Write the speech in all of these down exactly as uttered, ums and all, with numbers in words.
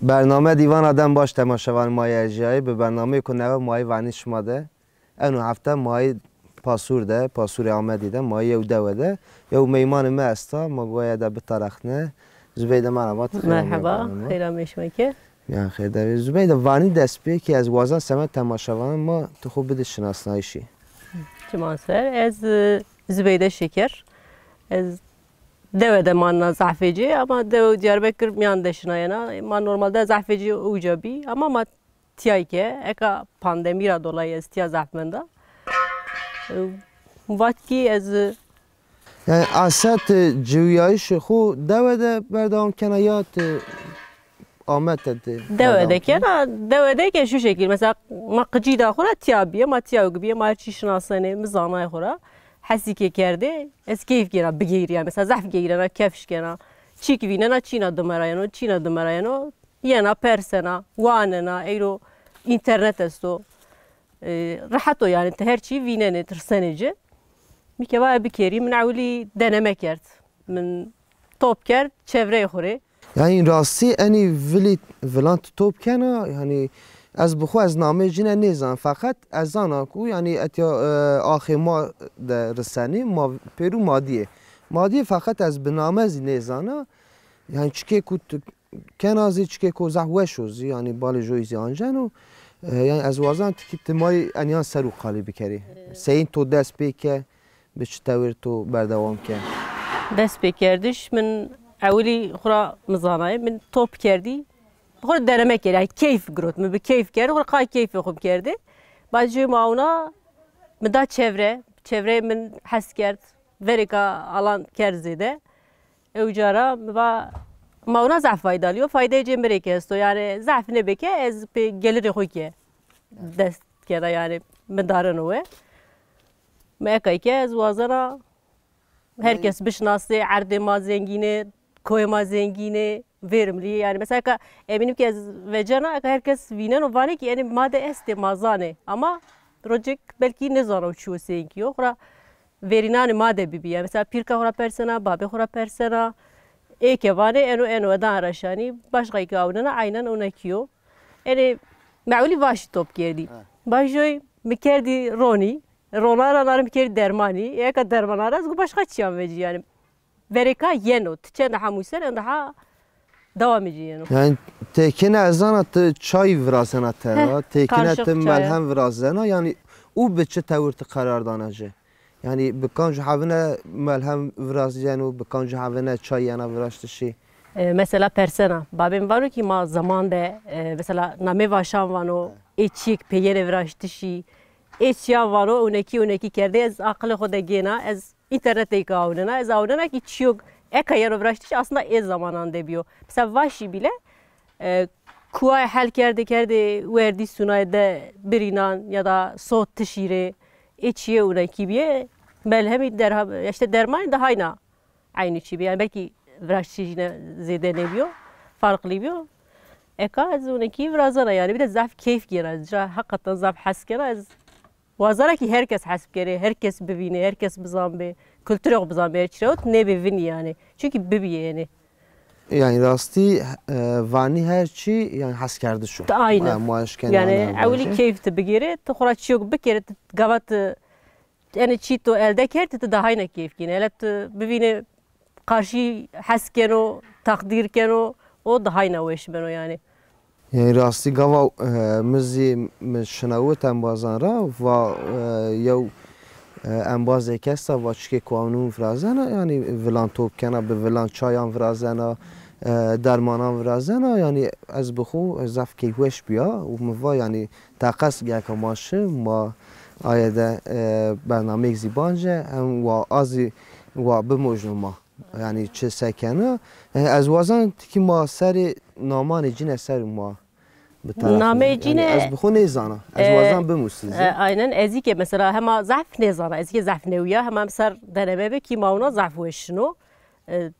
Bername Dîvana Dem Baş temaşevan ma yê erjîyayê, bi bernameyêko newe ma yê vanî şima de. Eno hefte ma yê Pasûr de, Pasûrê Amedî de, ma yê yew dewe de, yew meymanê mi esta, ma goya de bitarexne. Zubeyde, merhaba, ti xêr amê. Merhaba, xêr amê şima ke. Mîyan xêr de bê. Zubeyde, vanî dest pê ki ez wazan semed temaşevanan ma ti xo bidî şinasnayîşî. Çiman ser, ez, e, Zubeyde Şeker. Ez dewe de manena zafê ci, ama dewe û Diyarbekir mîyan de şinayena. Ma normalde zafê ci uca bî, ama ma tîya ke, eka pandemî ra dolayî ez tîya zaf menda. E, vat ki ez... Yanî ese ti ciwîyayîşê xo dewe de berdewam kena ya ti Amed de ti... Dewe de kena, dewe de ke şu şekil. Mesela ma qicîda xo ra tîya bîye, ma tîya bîye, ma her çî şinasenê, mi zanayê xo ra. Hesî ke kerdê, ez keyf gêna bigeyrîya. Mesela zaf geyrena, kefş kena. Çîk vînena, çîna dimerayeno, çîna dimerayeno. Yena, persena, wanena, eyro înternet esto. E, rehet o yanî, ti her çî vînenê, ti risenê ci. Mi ke va bikerî, min ewilî deneme kerd. Min top kerd çevreyê xo rê. Yanî rastî enî vilî vilan ti top kena, yanî ez bi xo ez nameyê cine nêzan, feqet ez zana ku yanî etya, e, axê ma de risenî, ma pêrû ma dîyê. Ma dîyê feqet ez bi name zî nêzana. Yanî çikê ku tu kena zî çikêko zaf weş o zî, yanî balê joyî zî anceno. E, yanî ez wazan ti kî ti ma yê enîyan ser û qalî bikerî. Seyîn to dest pê ke, bi çi tewir to berdewam ke? Dest pê kerdiş min ewilî xo ra mi zanayê, min top kerdî. Xo ra deneme kerdî, yanî keyf girot. Mi bi keyf kerdî, xo ra qay keyfê xo mi kerdî. Bacê ma ona mi da çevre, çevreyê min hes kerd, verêka alan kerd zêde. Ewca ra mi va, ma wina zaf faydalî yo. Faydeyê cê mi rê kî esto. Yanî zaf nêbê ke ez pê gelirê xo kî dest kena, yanî mi dareno we. Mi ekay ke ez wazena her kes bişinasê, erdê ma zengîn ê, koyê ma zengîn ê, verimlî yê. Yanî mesela eka emînim ke ez vecena, eka her kes vîneno vanê kî enê ma de estê, ma zanê. Ama rocêk belkî nêzano çi yo, seynkî yo. Xora verînanê ma de bibîya. Mesela pîrka xo ra persena, babê xo ra persena. Ê ke vanê eno, eno, eda ra şanî, başqayî ke awnena, aynen onekî yo. Enê mewlî vaşî top kerdî. He. Bajoy mi kerdî ronî. Ronan ra nare mi kerdî dermanî. Ê eka dermanan ra ez go başqa çîyan vecî yanî. Verêka yeno. Ti çend daha musen, en daha dewamê ci yeno. Yanî têkine ez zana ti çay virazena tera, têkine ti melhem virazena, yanî û bi çi tewir ti qerar dana ci? Yanî bi kancu hevine melhem virazîyeno, bi kancu hevine çay yena viraştişî? E, mesela persena. Babê mi vano kî ma zeman de, e, mesela namê vaşan vano, ê çîyêk pê yenê viraştişî, ê çîyan vano, unekî unekî kerdê, ez aqilê xo de gêna, ez Înternetê kî awnena, ez awnena kî çîyo eka yeno viraştiş aslında ê zamanan de bîyo. Mesela vaşî bîle, e, kuwayê hel kerdê, kerdê werdî sunayê de birînan ya da sot tişîrê, ê çîyê unekî bîye, melhemî derha-, işte dermanî de hayna eynî çî bî. Yanî belkî viraştişî jîne zêde nêbîyo, farqlî bîyo. Eka ez unekî virazena yanî, bir de zaf keyf gêna, ez ca heqeten zaf hes kena, ez wazena kî her kes hes bikerê, her kes bivînê, her kes bizanbê, kulturê xo bizanbê, her çi ra ot nêbê vinî yanî. Çunkî bibîyê yanî. Yanî rastî, e, vanî her çî yanî heskerdiş o. Aynen. Ma, ma eşkenî yanî ewilî keyf ti bigêrê, ti xo ra çîyo bikerê, ti gava ti enê çî to elde kerd, ti dahayna keyf gênê. Hele ti bivînê qarşî hes keno, teqdîr keno, o dahayna weş beno yanî. Yanî rastî gava, e, mi zî mi şinawit embazan ra, va, e, yew, e, embazêk esta, va çikê ku awnûn virazena, yanî vilan top kena, bi vilan çayan virazena, e, dermanan virazena, yanî ez bi xo zaf keyfweş bîya û mi va yanî teqez gereka ma şi, ma aye de, e, bernameyêk zî bance, hem wa a zî wa bimojno ma. Yanî çi se kena? E, ez wazan ti kî ma serê namanê cîne ser ma bitarefne. Nameyê cîne, yanî ez bi xo nêzana. Ez, e, wazan bimusî zî. E, aynen, ez î ke mesela hema zaf nêzana, ez î ke zaf newîya, hema ser deneme bi kî ma wina zaf weş şino. E,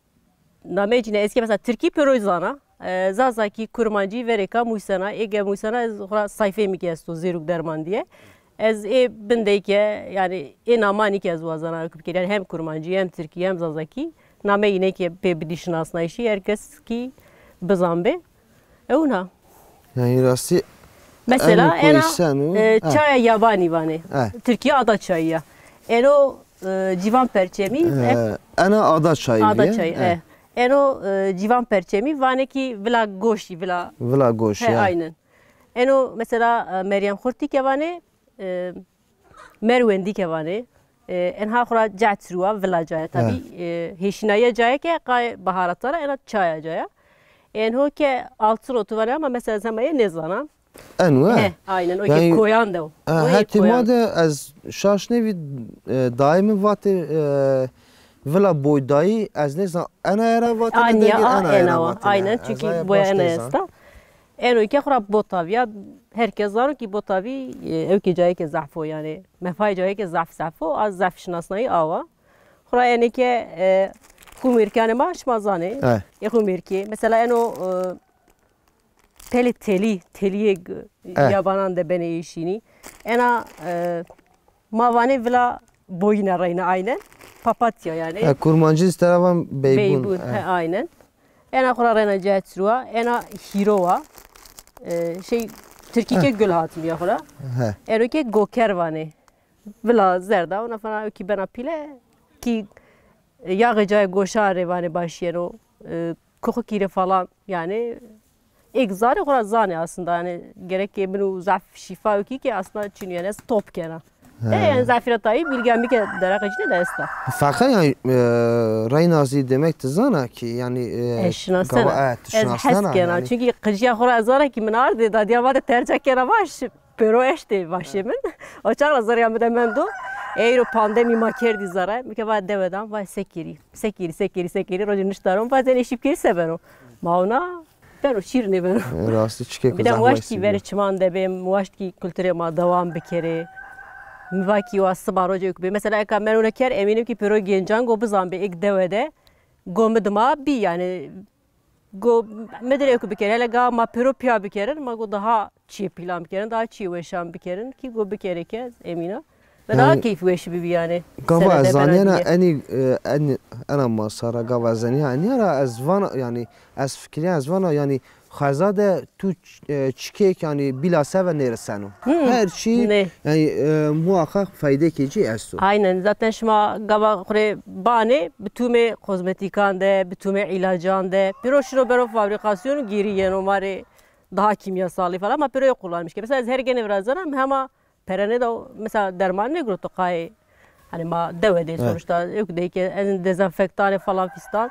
nameyê cîne ez î ke mesela tirkî pêroy zana. E, zazakî, kurmancî verêka musena, ê ge musena ez xora sayfê mi ke esto Zêrûk Derman diye. Ez ê bindeyke, yanî ê namanî ke ez wazena ewk bikerî. Yanî hem kurmancî, hem tirkî, hem zazakî. Nameyê înê ke pê bidî şinasnayîşî, her kes kî bizanbê. Ewna. Yanî rastî Mesela eno ena koysen o. e, Ha. Çaya yabanî vanê. Ha. Tirkîya ada çayî ya. Eno e, cîvan perçemî, e, E, ena ada çayî ada bîye. çayî. Ha. E. Eno e, cîvan perçemî vanê kî vila goşî, vila. Vila goşî. He, Ha. Aynen. Eno mesela e, Meryem Xurtî ke vanê, e, Merwendî ke vanê, e, enha xura cehd sirwa vila caya. Tabî e, hêşînayîya caya ke qay baharata ra ena çaya caya. Enho ke altiro tu vanê ama mesela zemaye nêzana. Eno e. He, aynen o ke koyan de o. O yê Hetî koyan. Ma de ez şaş nêvî e, dayê mi vatê e, vila boydayî ez nêzan ena era vatê mi Anya degîr a ena era ena wa. Vatê mi. Aynen Ez çünkü aya boya baş ena nêzan. Esta. Eno ke xura botavî ya herkes zano ki botavî e, ew ke cayê ke zaf o yani. Mefay cayê ke zaf zaf o. Az zaf şinasnayî awa. Xura enê ke e, xumêrkanê ma şima zanê. E. E xumêrkê. Mesela eno e, Pelê telî, telîyê g- Eh. Yabanan de benê êşînî. Ena e, ma vanê vila boyîne reyna aynen. Papatya yani. E, Kurmancî zî tera van beybun. Beybun, he, aynen. Ena xura reyna cehd sirwa, ena hîro wa. E, şey, tirkî ke gul hatimiya xura. He. Eno ke goker vanê. Vila zerda, ona fena ki bena pîle ki e, yaxê cayê goşa rê vanê başîyeno. E, kuxikî rê falan yani. Êk zanê xura zanê aslında yani gerek ke min û zaf şîfa û kî ke aslında çin yani ez top kena. E, yani zafîra tayî bilgîya mi ke deraqê cine de esta. Feqe yani e, reyna zî demek ti zana ki yani e, Ez şinasena. Gava, e, ti Ez hes şinasena kena. yani. Çünkü qijîya xura ez zana ki min ardê dadiya ma de terca kena baş. Pêro eştê vaşê min. O çax ra zerrîya mi de mendo. Eyro pandemî ma kerdî zere. Mi ke va dewe dan, va se kerî. Se kerî, se kerî, se kerî. Rojê nişta ro. Va zenê şîp kerî se beno. Ma ona beno, şîr nêbeno. Rastî çikê ku Bir de zaf waşt weş ki bî. Verê çiman de bê, waşt ki kulturê ma dewam bikerê. Mi va ki wa siba rocê ku bê. Mesela eka meno ker emînim ki pêro gencan go bizanbê êk dewe de. Go mi dima bî yani. Go mi dirê ku bikerê. Hele ga ma pêro pîya bikerin, ma go daha çîyê pîlan bikerin, daha çîyê weşan bikerin ki go bikerê ke emîna. Ve daha keyfweş bibî yani. Gava Senede ez zanîyena bena diye. enî e, enî ena masa ra gava ez zanîya enîya ra ez vana yani ez fikirîya ez vana yani xeza de tu ç- e, çikêk yani bîla seve nêriseno. Her çî Nê. Yani e, muhakkak feydekê cî esto. Aynen. Zaten şima gava xurê banê, bi tûmê kozmetîkan de, bi tûmê îlacan de. Pêro şino beno fabrîkasyon û gêrî yeno ma rê daha kîmyasalî falan. Ma pêro yê kullanmış ke. Mesela ez her gene virazena, mi hema perene de mesela derman nêgiroto qayê. Hani ma dewe de sonuçta yok de ki en dezenfektanê falan fistan.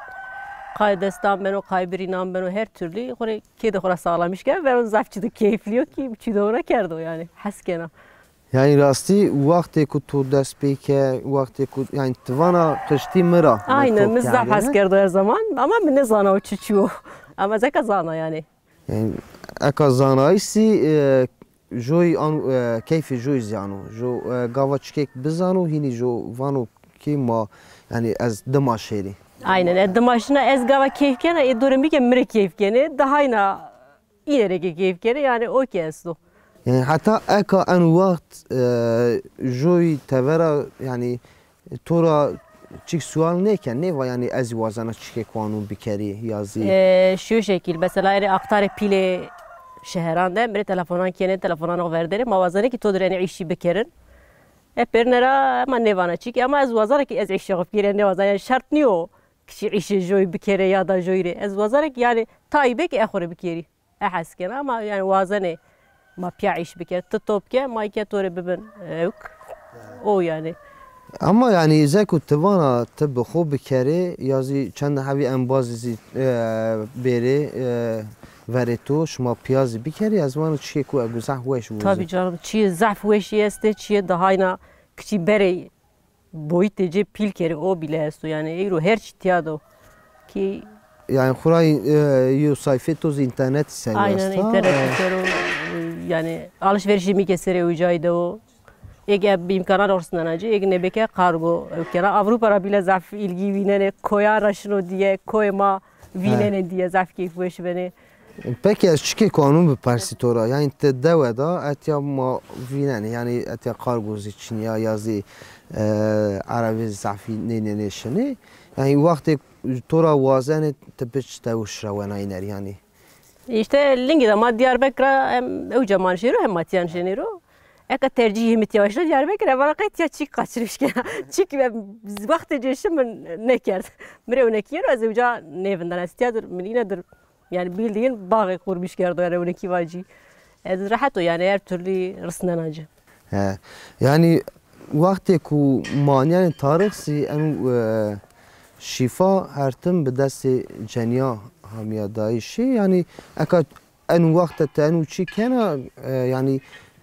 Qayê destan beno, qayê birînan beno, her türlü. Xurê kê de xura sağlamış ke, beno zaf çi de keyflî yo ki çi de ona kerdo yani. Hes kena. Yani rastî wextê ku tu dest pê ke, wextê ku yani ti vana qiştî mi ra. Aynen, mi zaf hes kerdo her zaman ama mi nêzana o çi çi yo. Ama zeka zana yani. Yani eka zanayîş zî e, joy an e, keyfê joy zî ano. Jo e, gava çikek bizano hînî jo vano ki ma yani ez dima şêrî. Aynen. E, dima şina ez gava keyf kena, e, dorê mi ke mi rê keyf kenê. Dahayna îne rê ke keyf kenê, yani o ke esto. Yani heta eka en wext e, joy tevera yani to ra çik sual nêken, nêva yani ez zî wazena çikê kuanûn bikerî ya zî. E, şu şekil, mesela erê aktarê pîlê şeheran de, mi rê telefonan kenê, telefonan o verderê, ma wazenê ki to dir enê îşî bikerin. E, pêrine ra ma nêvana çik, ama ez wazena ki ez îşê xo bikerî, nêwazena, yani şert nîyo ki çi îşê joy bikerê ya da joy rê. Ez wazena ki yani tayî bê ki e xo rê bikerî. E hes kena ama yani wazenê ma pîya îş biker. Ti top ke, ma ke to rê bibin ewk. O yani. Ama yani zeko ti vana ti bi xo bikerê ya zî çend hevî embazî zî e, bêrê e, verê to şima pîya zî bikerê ez vana çiyê ku egu zaf weş bû. Tabii canım, çiyê zaf weşî estê, çiyê dahayna kiçî berê boyutê cê pîl kerê o bîle esto yani eyro her çî tîya do ki. Yani xura e, yo sayfê to zî înternet ser Aynen, esta. Înternet ser o, yani alışverişê mi ke serê ucay de o. Ege bi îmkanan orsnena ci, ege nebeke kargo ew kena. Avrupa ra bîle zaf ilgi vînenê, koyan ra şino diye, koyê ma vînenê diye, zaf keyfweş benê. Peki ez çikê kanun bipersî to ra. Yani ti dewe da etya ma vînenê. Yani etya kargo zî çinîya ya zî e, erebê zafî nênenê şinê. Yani wextê to ra wazenê ti piç tewş ra wena îner yani. Îşte lingî de ma Diyarbekir ra hem ewca ma nişêro hem ma tiya nişenêro. Eka tercîhê mi tiya waşta Diyarbekir, vana qey tiya çîk kaçırmış kena. Çîk ve wextê cêşî mi nêkerd. Mi rê ewnekî yeno, ez ewca nêvindena. Ez tiya dir, mi îne dir. Yani bildiğin bağê qurmîş kerdo, yani ewnekî vacî. Ez rehet o yani, her türlü risnena ci. He. Yani wextê ku manîyanê tarix zî eno, e, şîfa her tim bi destê ceniya hamîya dayîşê. Yani eka eno wexte ti eno çî kena, e, yani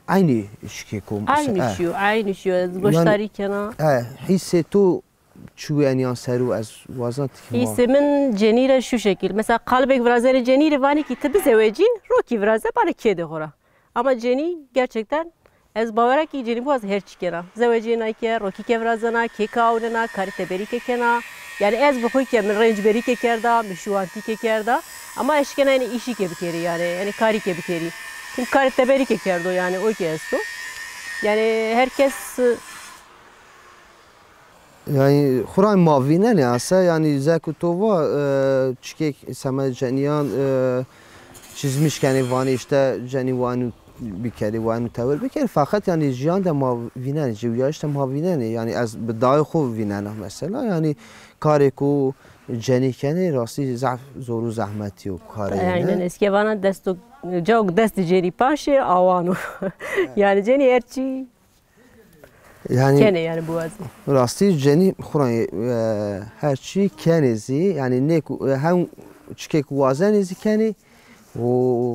eynî şikê ku Aynı şey, aynı şey. Ez goşdarî kena. He, hîsê to çiwî enîyan ser û ez wazan tikî ma. Hîsê min cenî re şu şekil. Mesela qalbêk virazenê cenî rê vanê kî ti bizewecî, rokî viraze, banê kêdê xo ra. Ama cenî gerçekten ez bawera kî cenî biwaz her çî kena. Zewecê nay ke, rokî ke virazena, kê ke awnena, karê teberî ke kena. Yani ez bi xo ke min rencberî ke kerda, min şiwantî ke kerda. Ama ez şikena enê îşî ke bikerî yani, enê karî ke bikerî. Çimkî karê teberî ke kerdo yani, o ke esto. Yani herkes Yani xura ma vînenê ase, yani zek û to va, e, çikêk semedê cenîyan, e, çizmiş kenê, vanê işte cenî wa eno bikerê, wa eno tewir bikerê. Feqet yani jiyan de ma vînenê, ciwîyayîş de ma vînenê. Yani ez bi dayê xo vînena mesela. Yani karê ku cenî kenê rastî zaf zor û zehmetî yo karê. Aynen, ez ke vana dest û, cawk destê cenî paşê awan o. Yani cenî her çî Yani kenê yani biwazî. Rastî cenî xura, e, her çî kenê zî, yani nê ku, e, hem çikê ku wazenê zî kenê û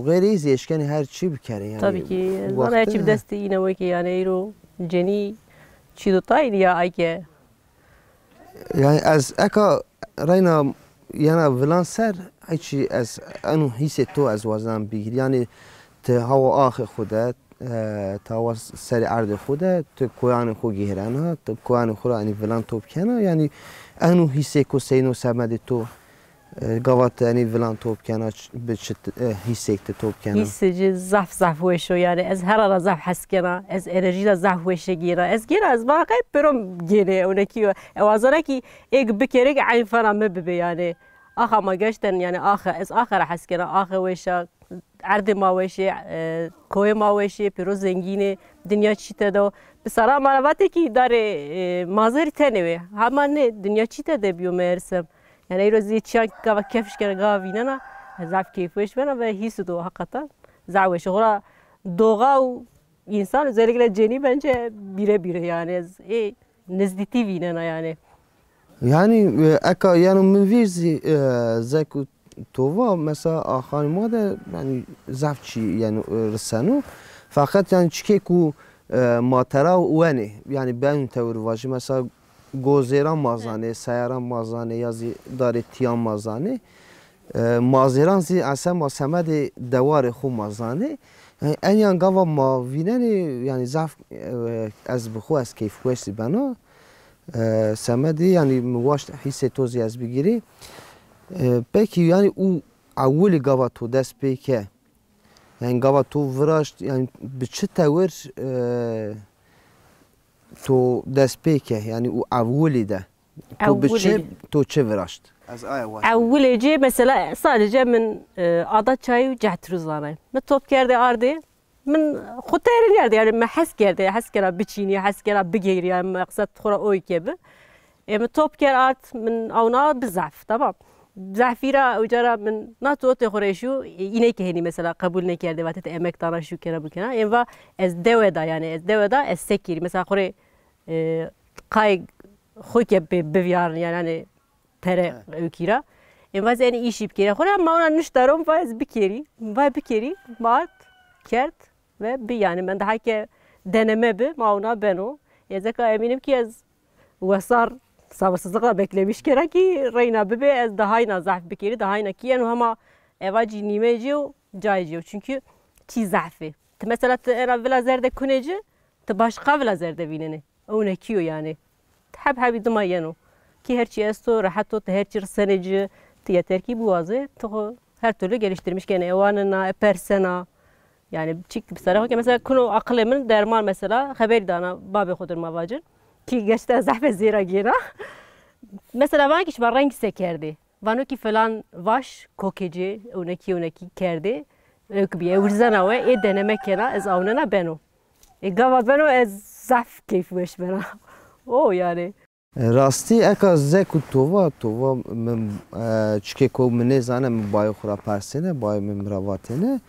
xeyrê zî eşkenê her çî bikerê yani. Tabii ki, zana her çî bi destê îne wekî yani eyro cenî çî do tayîn ya ay ke. Yani ez eka reyna yena vilan ser, hiçî ez eno hîsê to ez wazena bigîrî. Yani ti hawa axê xo de, e, ti hawa serê erdê xo de, ti koyanê xo gêrena, ti koyanê xo ra enî vilan top kena. Yani eno hîsê ko seyno semedê to, e, gava ti enî vilan top kena, ç-, bi çi t-, e, hîsêk ti top kena? Hîsê ci zaf zaf weş o yani. Ez hera ra zaf hes kena. Ez enerjî ra zaf weşe gêna. Ez gêna, ez vana qey pêro gênê, ewnekî yo. E, wazena kî êk bikerê ke eyn fena mi bibê yani. Axa ma gerçekten yani axe, ez axe ra hes kena, axe weş a, erdê ma weş ê, e, koyê ma weş ê, pêro zengîn ê, dinya çî tede o. Bi sara ma ra vatê kî darê, e, mazerî tenê wê. Hema nê, dinya çî tede bîyo meğersem. Yani eyro zî çiyan gava kefş kena, gava vînena, zaf keyfweş bena ve hîs do hakikaten. Zaf weş. Xora doğa û insan, özellikle cenî bence bire bire yani. Ez ê nizdîtî vînena yani. Yani, e, eka yeno min vîr zî, e, zek û to va, mesela axanê ma de, yani, zaf çî, yani, e, riseno. Feqet, yani, çikê ku, e, ma tera wenê, yani, ben tewir vajî, mesela gozêran ma zanê, seyaran ma zanê, ya zî darê tîyan ma zanê. E, mazêran zî ese ma semedê dewarê xo ma zanê. E, enyan gava ma vînenê, yani, zaf, e, ez bi xo ez keyfweş zî bena. E, semedî, yanî mi waşt hîsê to zî ez bigîrî. E, pekî, yanî û ewilî gava to dest pê ke, yanî gava to viraşt, yanî bi çi tewir, e, to dest pê ke, yanî û ewilî de to bi çi, to çi viraşt? Ez aya waşt. Ewilê ci mesela sadece min, e, ada çayî û cehtirû zanay. Mi top kerdê ardê. Min xwu terînîyardî, yanî mi hes kerdê, hes kena biçînî, hes kena bigêrî, yanî meqsed xwu ra oy ke bi. E, mi top kerd ard, min awna bi zehf, tamam. Zehfî ra, uca ra min na tu otê xwu rê şû, e, îney ke henî mesela qebul nêkerdê, vatê ti emek dana şû kena bikena. Ên va ez dewe da, yanî ez dewe da, ez se kîrî. Mesela xwu rê, e, qayê xwu ke bi-, bivîyarin, yanî hani tere ewkî ra. Ên va ez enî îşî bikerî. Xora ma ona nişta ro, va ez bikerî. Va bikerî, ma ard kerd ve bi, yanî min daha ke deneme bi, ma ona beno. Ez eka emînim ki ez wesar sabırsızlıkla beklemiş kena ki reyna bibe, ez dahayna zehf bikerî, dahayna ki eno hema eva cî nîme ci yo, cayê ci yo. Çünkü çî zehf ê. Ti mesela ti ena vila zerde kunê ci, ti başqa vila zerde vînenê. Ewnekî yo yanî. Heb hebî dima yeno. Kî her çî esto, rehet o, ti her çî risenê ci, ti yeter kî biwazê, ti xwu her türlü geliştirmiş kenê. Ewanena, epersena. Yanî çik bi serê xo ke mesela kuno aqilê min derman mesela xeberî dana babê xwu dir ma vacin. Kî gerçekten zehfê zêra gêna. Mesela van kî şima reng se kerdê. Vano ki filan vaş kokê ci, ewnekî ewnekî kerdê, ewk bîye, wirzena we, ê deneme kena, ez awnena beno. Ê gava beno, ez zaf keyfweş bena. O yanî. Rastî eka zek û tova, tova mi, e, çikê ko mi nêzane, mi bayê xwu ra persêne, bayê mi mi ra vatêne.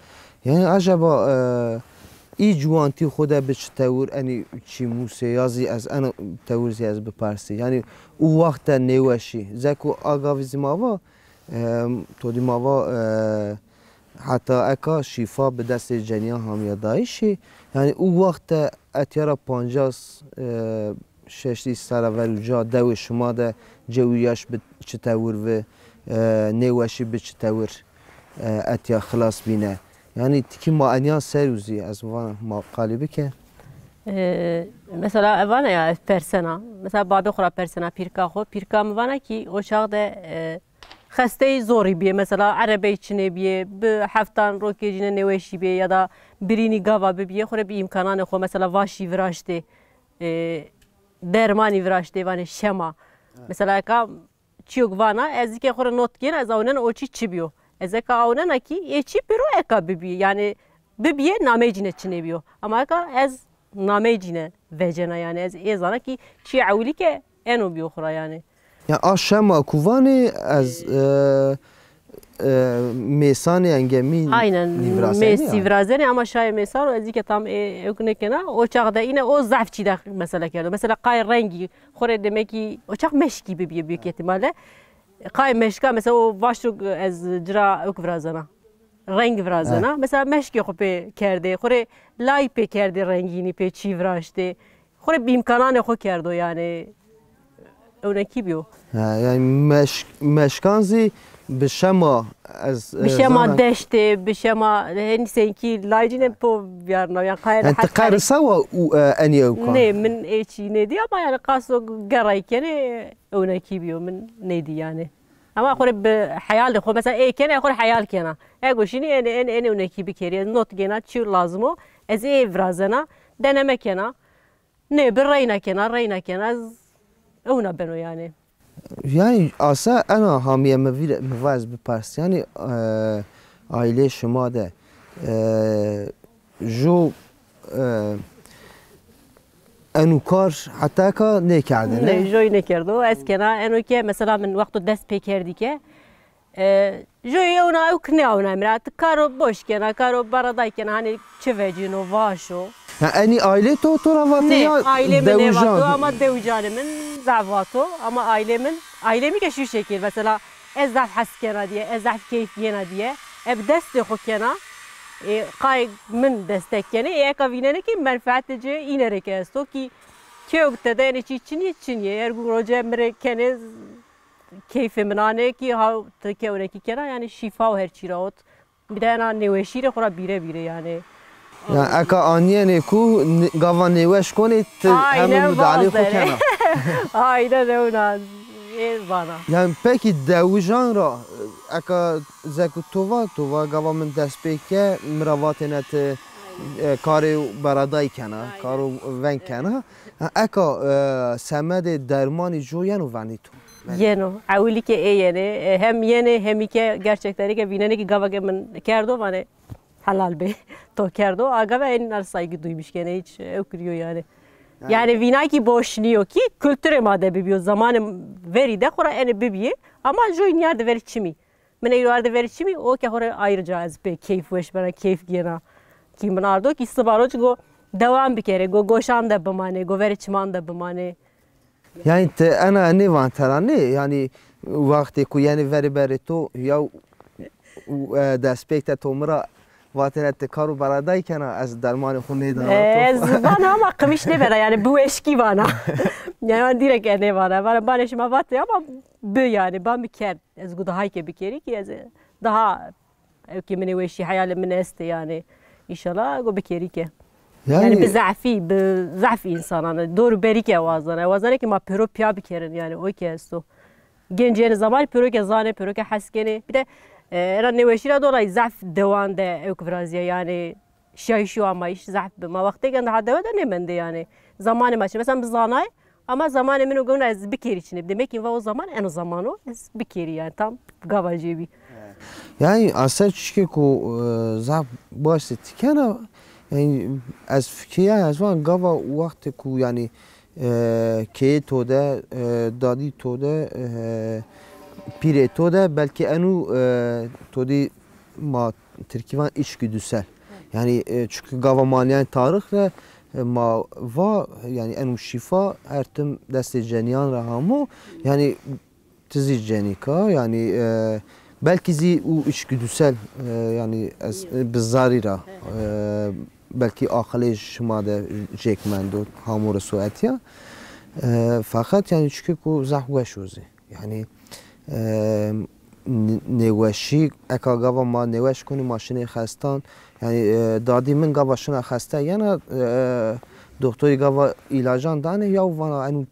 Yanî acaba, e, î ciwantî xwu de bi çi tewir enî çîmûsê ya zî ez eno tewir zî ez bipersî. Yanî û waxt de nêweşî. Zek û a gavî zî ma va, e, to dî ma va, e, heta eka şîfa bi destê cenîyan hamîyadayîşî. Yanî û waxt de etya ra pancas, e, şeştî serra ver uca dewê şima de cewî yaş bi çi tewir vi, e, nêweşî bi çi tewir, e, etya xilas bîne. Yanî tikî ma enîya ser û zî ez vana ma qalî bike. E, mesela vana ya ez persena. Mesela babê xwu ra persena pîrka xwu. Pîrka mi vana ki o çax de, e, xesteyî zorî bîye, mesela erebeyî çinê bîye, bi heftan rokê cîne nêweşî bîye ya da birînî gava bibîye, xwu rê bi îmkananê xwu, mesela vaşî viraştê, e, dermanî viraştê, vanê şema. Evet. Mesela eka çîyok vana, ez zî ke xwu rê not gêna, ez awnena o çî çi bîyo. Ez eka awnena kî ê çî pêro eka bibîye, yanî bibîye nameyê cîne çinê bîyo. Ama eka ez nameyê cîne vecena, yanî ez ê zana kî çîyê ewilî ke eno bîyo xwu ra yanî. Ya a şema ku vanê ez, e, e, mêsanê engemî. Aynen, nîvirazenê mêsî ya. Virazenê ama şayê mêsan ro ez zî ke tam, e, ewk nêkena. O çax de îne o zaf çî de mesele kerdo. Mesela qayê rengî xwu rê demek ki o çax meşkî bibîye büyük ihtimalle. Qayê meşka mesela o vaş ro ez ci ra ewk virazena. Reng virazena. Evet. Mesela meşkê xwu pê kerdê, xwu rê lay pê kerdê rengînî, pê çî viraştê. Xwu rê bi îmkananê xwu kerdo yanî. Ewnekî bîyo. Ha, yanî meş-, meşkan zî bi şema ez, e, bi şema zana deştê, bi şema henî senkî lay cîne po vîyarna. Yanî qayê. Yanî ti qe risa wa û, e, enî ewkan? Nê, min ê çî nêdî ama yanî qaso gerray kenê ewnekî bîyo, min nêdî yanî. Ama xwu rê bi heyalê xwu, mesela ê kenê, xwu rê heyal kena. Ego şinî enê, enê, enê ewnekî bikerî. Ez not gêna, çi lazim o, ez ê virazena, deneme kena. Nê bi reyna kena, reyna kena, ez ewna beno yanî. Yanî asa ena hamîye mi vîr-, mi va ez bipers. Yanî, e, aîleyê şima de, e, jo, e, eno kar heta eka nêkerdêne? Nê, joy nêkerdo. Ez kena, eno ke mesela min wexto dest pê kerdî ke, e, joy ewna ewk nêawna mi ra. Ti karo boş kena, karo baraday kena, hanî çi vecîno, vaş o. Ha, enî aîlê to, to ra vatê ya? Nê, aîlê mi nêvato ama dewijanê min zaf vato. Ama aîlê min, aîlê mi ke şu şekil, mesela ez zaf hes kena dîye, ez zaf keyf yena dîye. E bi destê xwu kena, e, qayê min destek kenê, e, eka vînenê ki menfeetê ci îne rê ke esto ki kewk tede enê çî çinî, çinî. Ergûn roce mi rê kenê, keyfê min anê ki ha ti ke ewnekî kena, yanî şîfa û her çî ra ot. Bir de ena nêweşî rê xwu ra bîre bîre yanî. Yanî eka anîyenê ku n-, gava nêweş konê ti hemî mudealeyê xwu kena. Aynen ewna ê vana. Yanî pekî dewijan ra eka zek û to va, to va gava min dest pê ke mi ra vatêne ti, e, karê beradayî kena, karo veng kena. Ha, eka, e, semedê dermanî jo yeno venî to? Yeno. Ewilî ke ê yenê, e, hem yenê, hemî ke gerçektenî ke vînenê ki gava ke min kerdo, vanê helal be, to kerdo. A gava enîna saygı duymuş kenê, hiç ewk rî yo yanî. Yanî vîna ki boş nîyo ki kulturê ma de bibîyo. Zamanê verî de xwu ra enê bibîyê. Ama joy nîyardê verî çimî. Min ey ro ardê verê çimî, o ke xwu rê ayrıca ez pê keyfweş bena, keyf gêna. Ki min ardo ki siba roc go dewam bikerê, go goşan de bimanê, go verê çiman de bimanê. Yanî ti ena nêvan tera nê, yanî wextê ku yenê verê berê to ya, e, destpêk de to mi ra vatêne ti karo beradayî kena, ez dermanê xwu nêdana to. E, ez vana ama qimiş nêbena, yanî bi weşkî vana. Yanî van dîrek e nêvana. Vana banê şima vatê ama bi yanî, ba mi kerd. Ez go daha ke bikerî ki ez daha ewkê min ê weşî, heyalê min estê yanî. Înşallah go bikerî ke. Yanî, yanî bi zafî, bi zaf însanan, dor û berî ke wazena. Wazena ki ma pêro pîya bikerin yanî, o ke esto. Gencê enê zamanî pêro ke zanê, pêro ke hes kenê. Bir de, e, ena nêweşî ra dolayî zaf dewan de ewk virazîya yanî. Şiyayîş û amayîş zaf bi. Ma wextêken daha dewe de nêmendê yanî. Zamanê ma çi. Mesela mi zanay, Ama zamanê min o gewna ez bikerî çinê. Demek ki va o zaman eno zaman o ez bikerî yani tam gava cêbî. Yani aslında çike ku e, zaf baş se tikena yani ez fikirîya ez van gava wextê ku yani e, keyê to de, e, dadî to de, e, pîrê to de belkî enu e, to dî ma tirkî van içgüdüsel. Yani e, çünkü gava ma nîyan tarix re e, ma va yani enu şîfa her tim destê cenîyan ra hamo. Yani ti zî cenîka yani e, belkî zî û içgüdüsel e, yani ez e, bi zarî ra e, belkî aqilê şima de jêk mendo hamo re so etya. E, feqet yani çike ku zaf weş o zî. Yani e, n- nêweşî eka gava ma nêweş konî ma şinê xestan. Yani e, dadî min gava şina xeste yena e, doktorî gava îlacan danê ya vana enu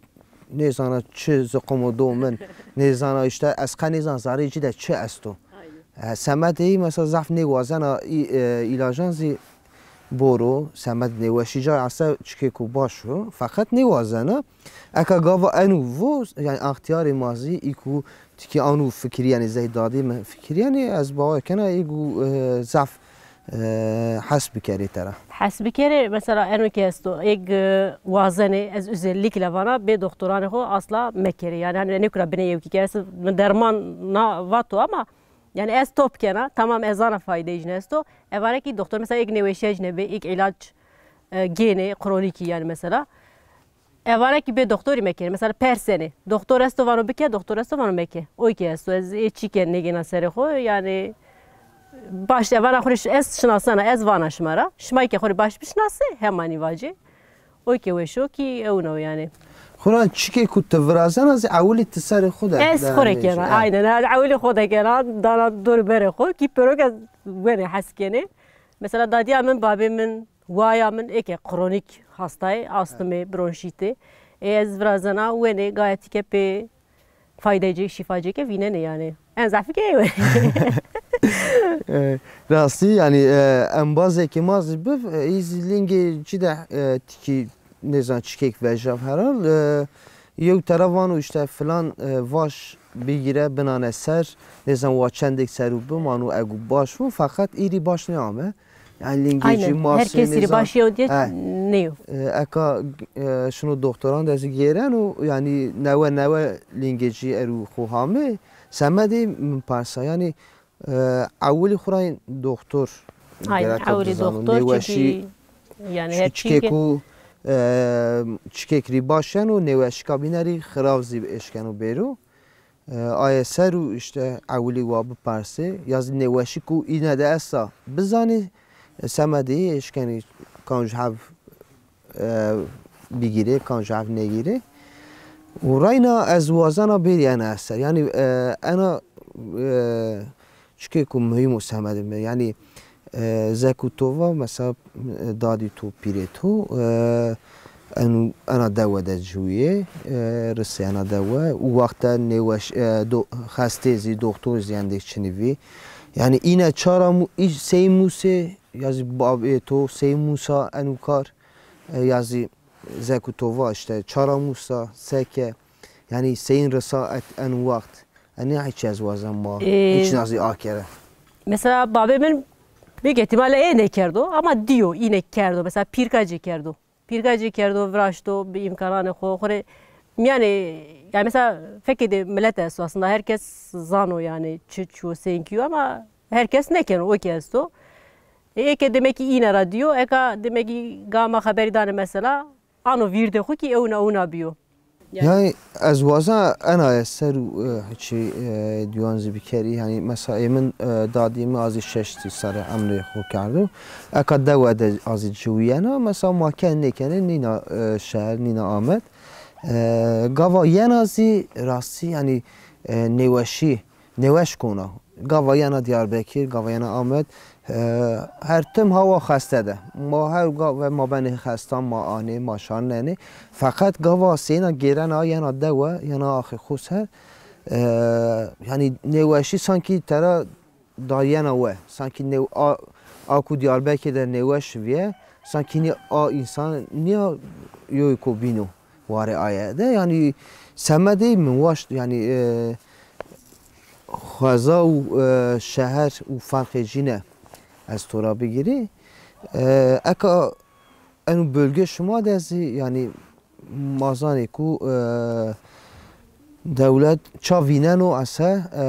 nêzana çi ziqomo do min, nêzana işte ez qe nêzana zarê ci de çi esto. E, semedê î mesela zaf nêwazena î, e, îlajan zî boro, semed nêweşî ca ese çikê ku baş o, feqet nêwazena. Eka gava enu vo, yani axtiyarê ma zî î ku tikî anu fikirî, yani zey dadî mi fikirî, yani ez bawer kena î ku e, zaf e, hes bikerê tera. Hes bikerê, mesela eno ki esto, eg e, wazenê, ez özellikle vana bê doktoranê xo asla mekerê. Yani hani ne kura bine yew ki keresi, mi derman na vato ama yani ez top kena, tamam ez zana faydeyê jin esto. Evare ki doktor, mesela eg nêweşîya jine bê, eg ilaç e, gênê, kronîkî yani mesela. Evare ki bê doktorî mekerê. Mesela persenê. Doktor esto vano bike, doktor esto vano meke. Oy ki esto, ez ê çî ke nêgêna serê xo, yani baş evana xo rê ş- ez şinasena, ez vana şima ra. Şima ke xo rê baş bişinasê, hemanî vacê. Oy ke weş o ki ewna o yani. Xuran çikê ku ti virazena zî ewilî ti serê xo de. Ez xo rê kena, aynen. Ewilî xo de kena, dana dor berê xo ki pêro ke wenê hes kenê. Mesela dadîya min, babê min, waya min êke kronîk hastayê, astımê, bronşîtê. Ê ez virazena wenê gayet ke pê faydayê cê, şîfa cê ke vînenê yani. En zafî ke ew. E, rastî yani e, embazê ke ma zî biv, e, î zî lingê ci de e, tikî nêzan çikêk vejav heral. E, yew tera vano işte filan e, vaş bigîre binane ser, nêzan wa çendêk ser û bimano egu baş vo, feqet îrî baş nêame. Yani lingê ci masê her kesî rî baş yew diye nêyo. E, eka e, şino doktoran de zî gêreno, yani newe newe lingê ci erû xo hamê. Semedê min persa, yani e, ewilî xo ra doktor gerek doktor, nêweşî, yani her çikê ku e, çikêk rî baş yeno, nêweşîka bîne rî xirav zî eşkeno bêro. E, aye ser û işte ewilî wa bipersê, ya zî nêweşî ku îne de esta bizanî, e, semedê yî eşkenî kanc heb e, bigîrê, kanc heb negîrê. Û reyna ez wazena bêrî ena eser. Yanî e, ena e, çikê ku muhîm û semedê mi. Yanî E, zek û to va, mesela, e, dadî to, pîrê to, e, enu, ena dewe de ciwîyê, e, risê ena dewe. Û wexte nêweş, e, do-, xestê zî, doktor zî endêk çinî vî. Yanî îne çara mû-, î-, sey mûsê, ya zî babê to, sey mûsa enu kar, e, ya zî zek û to va, işte, çara mûsa, seke, yanî seyîn risa et-, enu wext. Enê hiç ez wazen ma. Hiç nazî akere. Mesela babê min büyük ihtimalle ê nêkerdo ama dîyo, îne kerdo. Mesela pîrka ci kerdo. Pîrka ci kerdo, viraşto bi îmkananê xo. Xo rê, yani, yani mesela fekê de millet esto aslında, herkes zano yani çi çiyo, seynkî yo ama herkes nêkeno, o ki esto. E, ê ke demek ki îne ra dîyo, eka demek ki gama xeberî danê mesela, ano vîrdê xo ki ewna ewna bîyo. Yani ez waza ena eser û, e, hiçî, e, dîwan zî bikerî. Yani mesela ê min, e, dadî mi azî şeştî serre emrê xo kerdo. Eka dewe de azî ciwîyena, mesela ma ken nêkenê nîna, e, şeher, nîna Amed. E, gava yena zî rastî yani, e, nêweşî, nêweş kona. Gava yena Diyarbekir, gava yena Amed. E, her tim hawa xeste de. Ma her gave ma benê xestan, ma anê, ma şanenê. Feqet gava seyna gêrena yena dewe, yena axê xo ser. E, yani nêweşî sankî tera dayena we. Sankî nêw-, a, a ku Diyarbekir de nêweş viye, sankî nî a însan nîya yoy ko bîno. Warê aye de, yanî, semedê min waşt, yanî, e, xweza û, e, şeher û ferqê cîne ez to ra bigirî. E, eka eno bölge şima de zî, yanî, ma zanê ku, e, dewlet ça vîneno ese, e,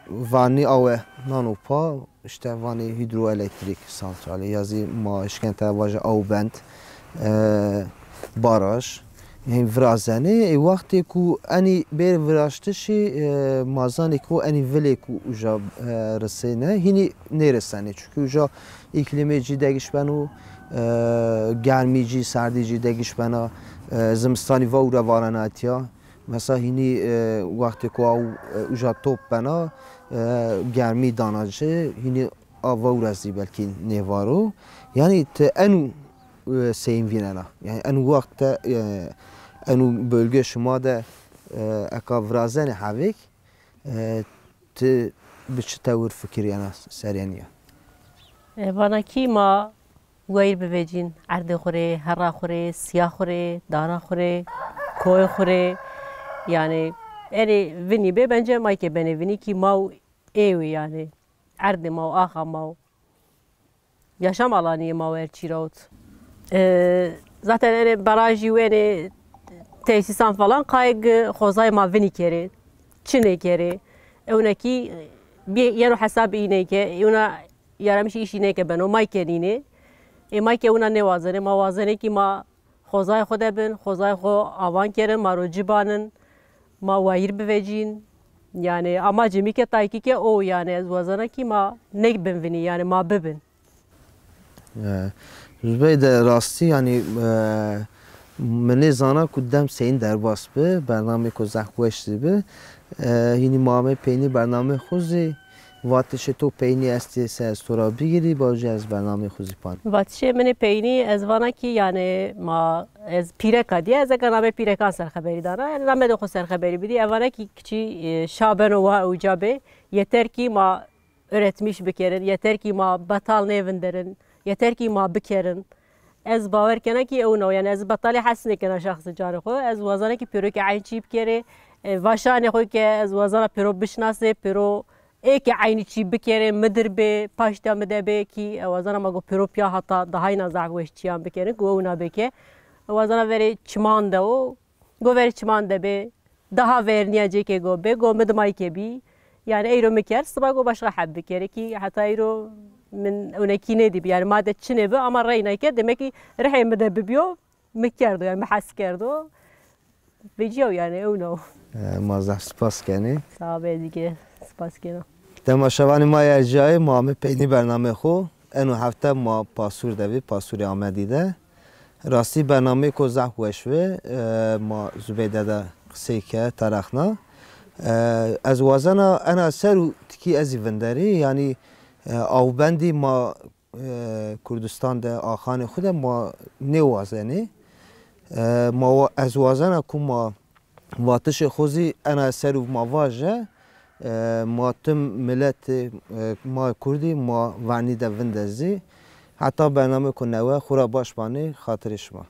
vanî awe nano pa, îşte vanê hîdroelektrîk santralî, ya zî ma eşkên te vaje awbend, e, baraj, hên virazenê. Ê wextê ku enî bêr viraştişî, e, ma zanê ku enî vilê ku uca, e, risêne, hînî nêrisenê. Çunkî uca îklîmê cî degiş beno, e, germî cî, serdî cî degiş bena, e, zimistanî vewre varena etya. Mesela hînî, e, wextê ku aw, e, uca top bena, e, germî dana ci, hînî a vewre zî belkî nêvaro. Yanî ti enu, e, seyîn vînena. Yanî enu wext te, e, enu bölge şima de, e, eka virazenê hevêk, e, ti bi çi tewir fikirîyena serê enî ya? E, vana kî ma wayîr bivecîn, erdê xwu rê, herra xwu rê, siya xwu rê, dara xwu rê, koyê xwu rê. Yanî, erê vinî bê, bence mayke benê vinî kî ma û ê wî yanî. Erdê ma û axa ma û yaşam alanîyê ma û er çî rawt. E, zaten erê barajî û enê tesîsan falan qayê gi xozayê ma vinî kerê. Çi nêkerê. Ewna kî, e, bê yeno hesab î nêke, ewna yaramîşî îşî nêke beno, mayke nînê. Ê mayke wina nêwazenê, ma wazenê kî ma xozayê xo de bin, xozayê xo avan kerin, ma ro ci banin, ma wayîr bivecîn. Yanî amacê mi ke taykî ke o, yanî ez wazena kî ma nêbin vinî, yanî ma bibin. E, Zubeyde, rastî, yanî, e, mi nêzana ku dem seyîn derbas bi, bernameyêko zehf weş zî bi. E, hînî ma amê peynî bernameyê xwu zî, vatişê to peynî estê se ez to ra bigirî, bawcî ez bernameyê xwu zî pan. Vatişê min ê peynî ez vana kî, yanî ma, ez pîreka dîye, ez eka namê pîrekan ser xeberî dana. Yanî namê de xwu ser xeberî bidî. Ez vana kî kiçî, e, şa beno wa uca bê. Yeter kî ma üretmiş bikerin, yeter kî ma betal nêvinderin, yeter kî ma bikerin. Ez bawer kena kî ewna o, yanî ez betalî hes nêkena şexsî canê xwu. Ez wazena kî pêro kî eyn çî bikerê. E, vaşanê xwu ke ez wazena pêro bişinasê, pêro ê ke eynî çî bikerê, mi dir bê, paştîya mi de bê kî, e, wazena ma go pêro pîya hata dahayna zaf weş çîyan bikerin, go ewna bê ke. E, wazena verê çiman de o, go verê çiman de bê. Daha vernîya cê ke go bê, go mi di mayke bî. Yanî eyro mi kerd, siba go başka heb bikerê kî heta eyro min ewna kî nêdîbî. Yanî ma de çinê bi ama reyna ke demek kî rihê mi de bibîyo, mi kerdo, yanî mi hes kerdo. Vecîyaw yanî ewna o. E, ma zaf spas kenê. Sağ ol, ez kî spas kena. Temaşevanê ma yê ercîyayê, ma amê peynî bernameyê xwu. Eno hefte ma Pasûr de bî, Pasûrê Amedî de. Rastî bernameyêko zaf weş bi. E, ma Zubeyde de qisey ke, terexna. E, ez wazena ena ser û tikî ez zî vinderî. Yanî, e, awbendî ma, e, Kurdistan de, axanê xwu de ma nêwazenê. E, ma wa-, ez wazena ku ma vatişê xwu zî ena ser û ma vaje, e, ma tim miletê, e, ma kurdî ma vernî de vinde zî. Heta bernameyêko newe xwu ra baş banê, xatirê şima.